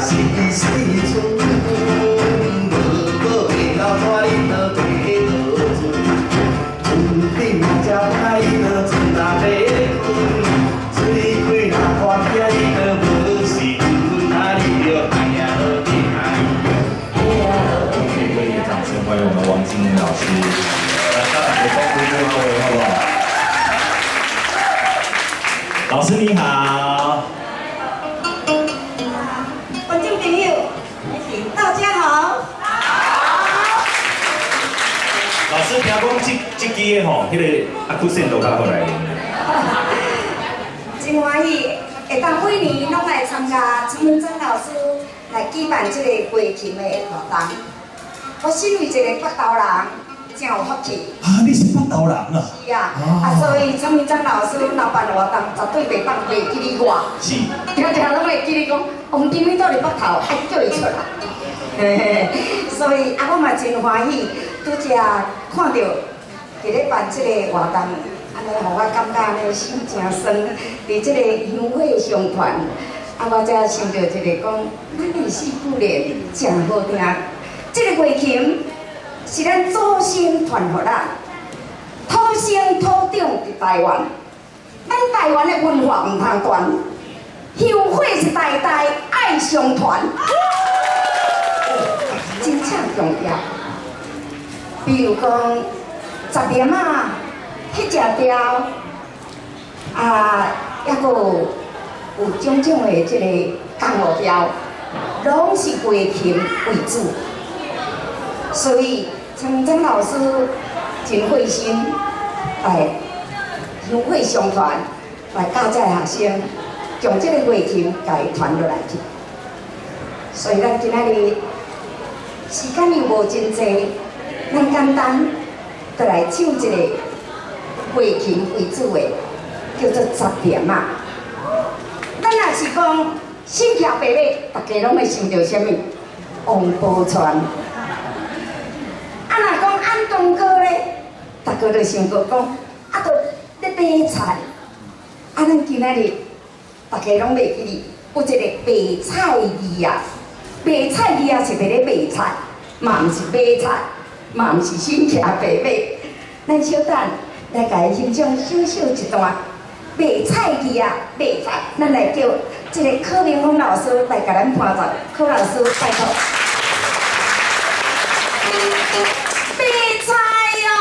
時時陣，無無會老帶你倒爬倒船，船頂若食飯伊就船若欲睏，水鬼若看見伊就無神，啊你著哎呀落去哎呀。可以熱烈掌聲歡迎我們王金玲老師。來，大家給歡呼好不好？老師你好。觀眾朋友，大家好。好。老師聽講這這支的吼，彼個阿古線都較好來。真歡喜，會當每年攏來參加陳文珍老師來舉辦這個月琴的活動。我身為一個北投人，真有福氣。啊，你是北投人啊？是啊，啊，所以陳文珍老師若辦活動，絕對袂放袂記得我。定定攏會記得講，王金玲倒佇北投，愛叫伊出來。嘿嘿，所以啊，我嘛真歡喜，拄才看著佇咧辦這個活動，按呢，予我感覺按呢心誠酸。佇這個香火相傳，啊，我才想著一個講，咱的四句聯誠好聽。這個月琴是咱祖先傳予咱，土生土長佇台灣，咱台灣的文化毋通斷，香火是代代愛相傳，真正重要。比如講，十點仔，彼隻調，啊，抑閣有種種的這個江湖調，攏是月琴為主。所以陳曾老師真費心來香火相傳，來教這个學生，將這個月琴共伊傳落來去。所以咱今仔日時間又無真濟，咱簡單就來唱一個月琴為主的，叫做十點仔。咱若是講身騎白馬，大家攏會想著啥物？王寶釧。啊，若講安東哥咧，大家就想著講，啊，著咧賣菜。啊，咱今仔日大家攏袂記得，有一個賣菜兒仔，賣菜兒仔是佇咧賣菜，嘛毋是買菜，嘛毋是身騎白馬。咱小等來共伊欣賞小小一段賣菜兒仔賣菜，咱來叫這個柯明峰老師來共咱伴奏。柯老師，拜託。賣菜哦！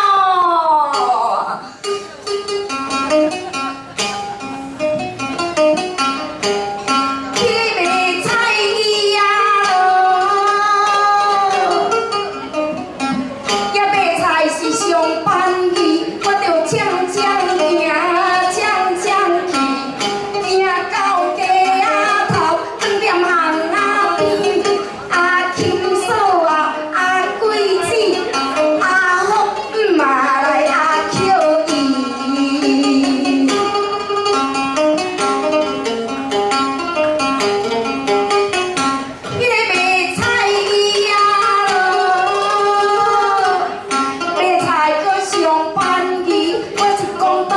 去賣菜兒仔囉，也賣菜是上班去，我著將將行，將將去，行到街仔頭，飯店巷仔邊，阿琴嫂啊，阿桂子，阿福嘛來阿扣伊。彼个賣菜兒仔囉，賣菜閣上班去，我一講半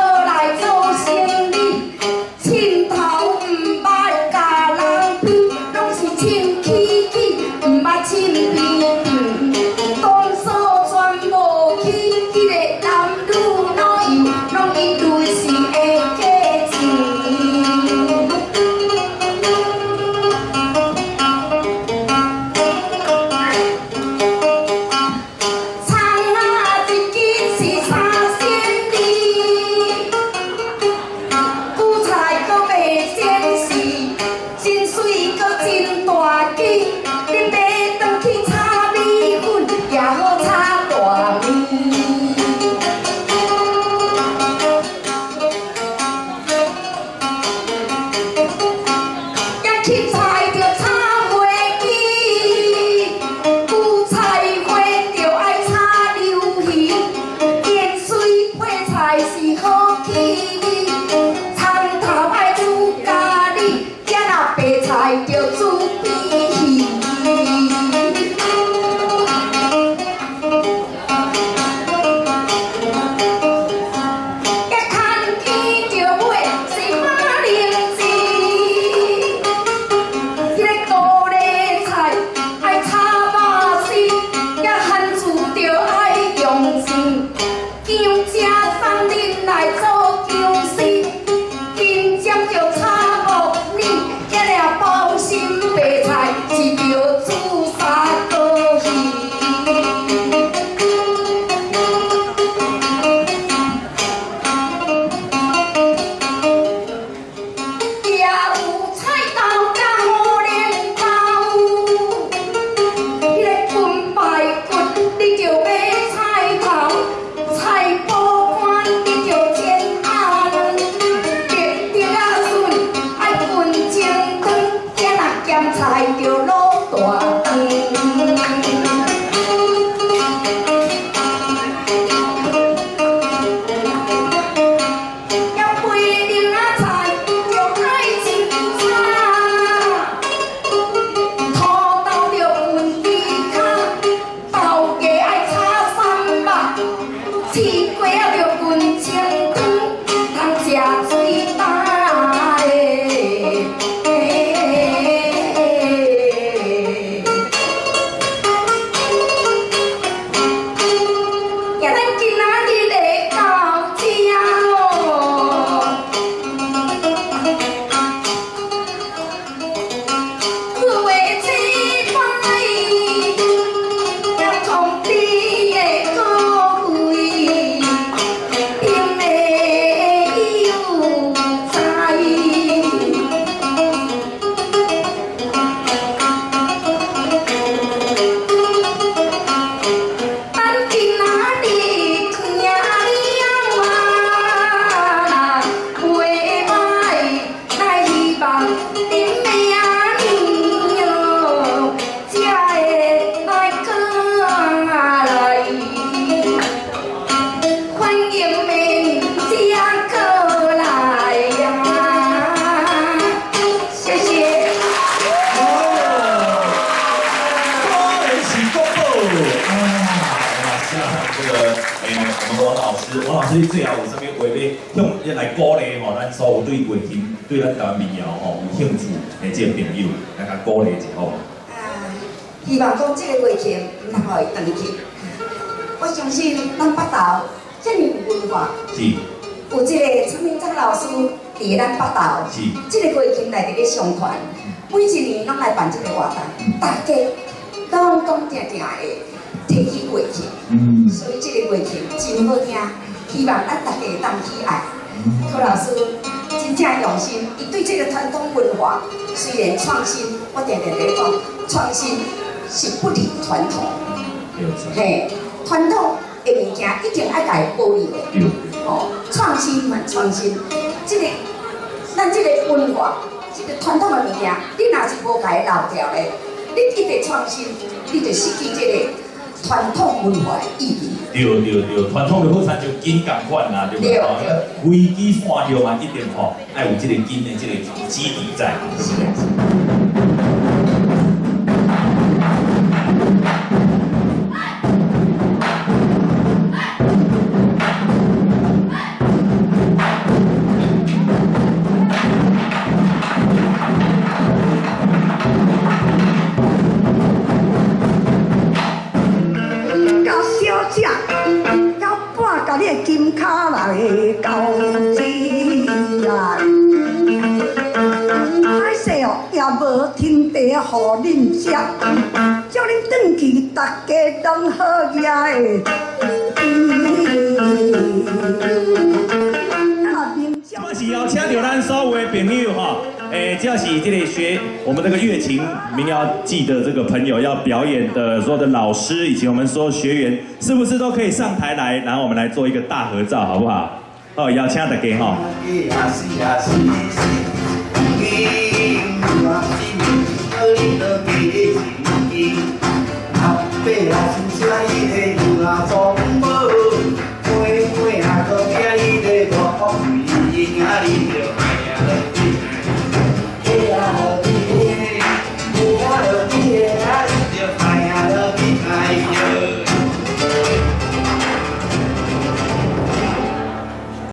師，你最後有啥物話欲向來鼓勵吼？咱所有對月琴、對咱台灣民謠吼有興趣的這个朋友，來共鼓勵一下好無？啊，希望講這个月琴毋通予伊斷去。我相信咱北投遮爾有文化，有這个陳明章老師佇咱北投，這个月琴內底咧相傳，每一年攏來辦這个活動，大家攏講定定會提起月琴，所以這个月琴真好聽，希望咱大家會當喜愛。柯老師真正用心，伊對這个傳統文化雖然創新，我定定咧講，創新是不離傳統。嘿，傳統的物件一定愛共伊保留的。哦，創新嘛創新，這个咱這个文化，這个傳統的物件，你若是無共伊留牢咧，你一直創新，你就失去這个傳統文化的意義。對對對，傳統就好親像根仝款啦，對不對？危機散掉嘛，一定吼愛有這个根的這个基底在，對不對？甲小姐，甲半共你的金跤來交織啦。歹勢哦，也無天地予恁食，叫恁轉去，大家攏好額的。啊，我是邀請著咱所有的朋友吼，這是這個學我們這個月琴民謠季的這個朋友要表演的所有的老師以及我們所有學員，是不是都可以上台來？然後我們來做一個大合照，好不好？哦，邀請大家吼。阿伯啊，